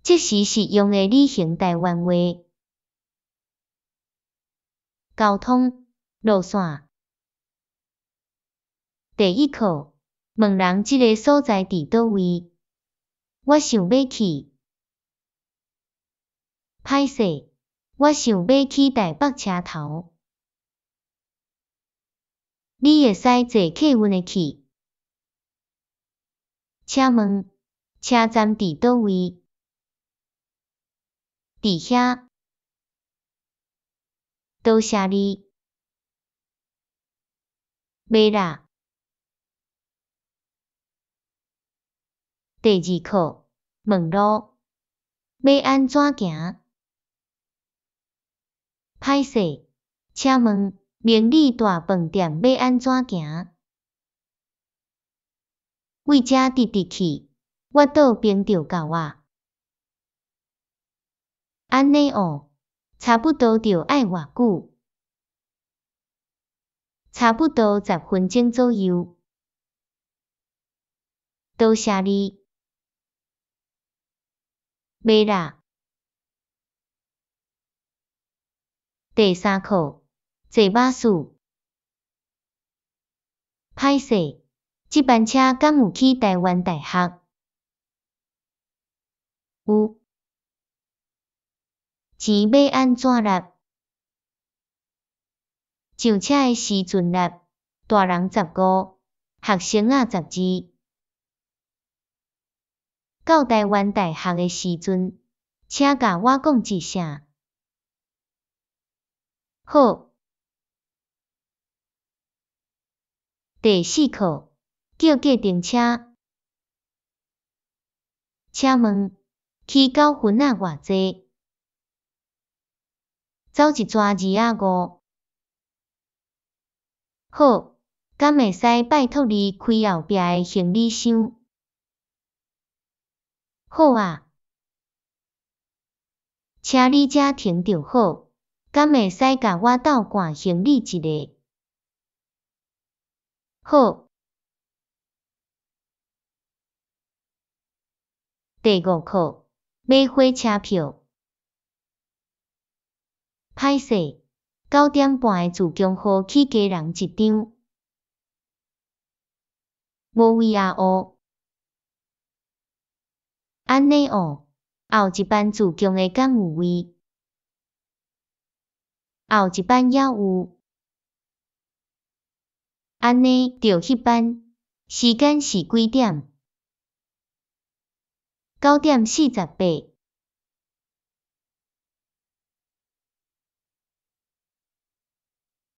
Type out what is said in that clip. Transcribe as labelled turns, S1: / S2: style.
S1: 即時實用的旅行台灣話。交通路線。第一課，問人這个所在佇佗位？我想欲去。歹勢，我想欲去台北車頭。你會使坐客運的去？請問，車站佇佗位？佇遐。多謝你。袂啦。第二課，問路，欲按怎行？歹勢，請問明理大飯店欲按怎行？為遮直直去，我倒爿就到矣。按呢喔，差不多著愛偌久？差不多10分鐘左右。多謝你。袂啦。第三課，坐巴士。歹勢，這班車敢有去台灣大學？有。錢欲按怎納？上車的時陣納，大人15，學生仔12。到台灣大學的時陣，請共我講一聲。好。第四課，叫計程車。請問，去九份仔偌濟？走一逝25。好，敢會使拜託你開後壁的行李箱？好啊。請你遮停就好，敢會使共我鬥掛行李一下？好。第五課，買火車票。歹勢，9點半的自強號去基隆一張。無位矣喔。按呢喔，後一班自強的敢有位？後一班猶有。按呢就彼班，時間是幾點？9點48。